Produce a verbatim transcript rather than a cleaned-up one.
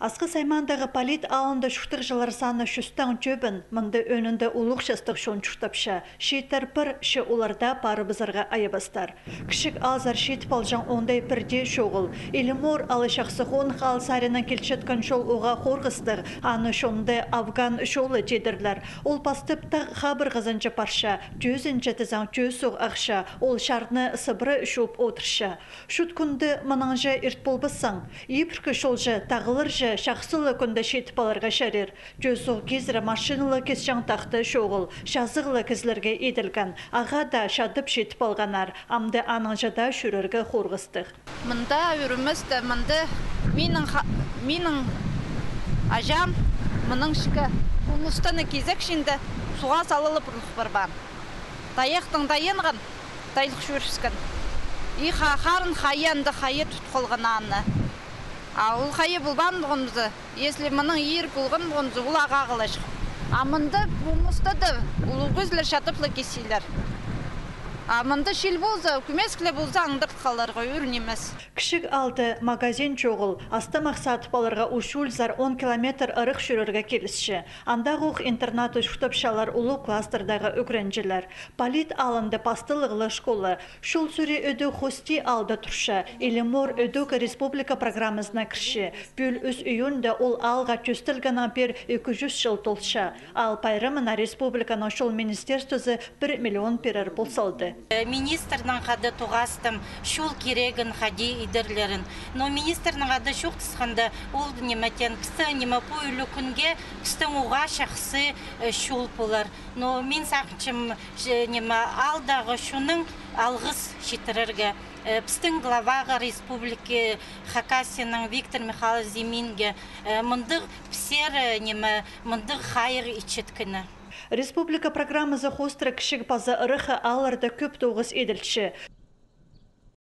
Асхыс аймаандағы Палит аалында чуртағҷылар саны чӱстең тӧбін, мында ӧӧнінде улуғ частығ чон чуртапча. Чииттер пір, че оларда парыбызарға айабастар. Кічіг аалзар читіп алҷаң оңдай пірдее чоғыл. Илимор аалы чахсы хоных аал саринаң килчеткен чол уғаа хорғыстығ, аны чонында Афган чолы тидірлер. Ол пастап тағ хабырғазынҷа парча, тӧзінҷе тізең тӧс уғ ахча, ол чарны сыбыра чуп одырча. Чут кӱнде мынаңҷа ирт полбассаң, ибіркі чолҷа, тағыларҷа чахсы ла кӱнде читіп аларға чарир. Тӧс уғ кизіре машиналы кисчең тахта чоғыл, чазығ ла кізілерге иділген, ағаа даа чадып читіп алғаннар, амды анаңҷа даа чӧрерге хорғыстығ. Мында ӱріместе, мында минің ха-, минің аҷам, мының чіке пумустаны кизек чиинде суға салылып урлух парбаан. Тайахтаң тайынған, тайлығ чӧрібіскен. И ха-, харын хайа анда хайа тут халған аны. А ол хайа полбаан полғанза, если мының иир полған полғанза, ол ағаа халачых. А мында пумуста даа улуғ кізілер чадып ла кисчелер. А мында чил полза, кӱмесік ле полза, аңдарт халарға ӱр нимес. Кічіг аалда магазин чоғыл, астамах садып аларға учулзар он километр ырах чӧрерге килісче. Андағох интернатта чуртапчалар улуғ класстардағы ӱгренҷілер. Палит аалында пасталығ ла школа. Чол сӱрии ӧдӧк хости аалда турча. Илимор ӧдӧк республика программазына кірче. Пӱӱл ӱс июньда ол аалға тӧстелгеннең пеер ікі чӱс чыл толча. Аал пайрамына республиканың чол министерствозы пір миллион пирер пол салды. Э, министрнең хада тоғастым, чол кирегін хайди идерлерін. Но министрнең хада чоохтасханда, ол ниме теен, пістің ниме пу ӱлӱкӱнге пістің уғаа чахсы, э, чол полар. Но мин сағынчам, че, ниме, аалдағы чонның алғыс читірерге, э, пістің главаға республики Хакасияның Виктор Михайлович Зиминге, э, мындағ пісер, э, ниме, мындағ хайығ итчеткені. Республика программазы хоостыра кічіг паза ырах аалларда кӧп тоғыс иділче.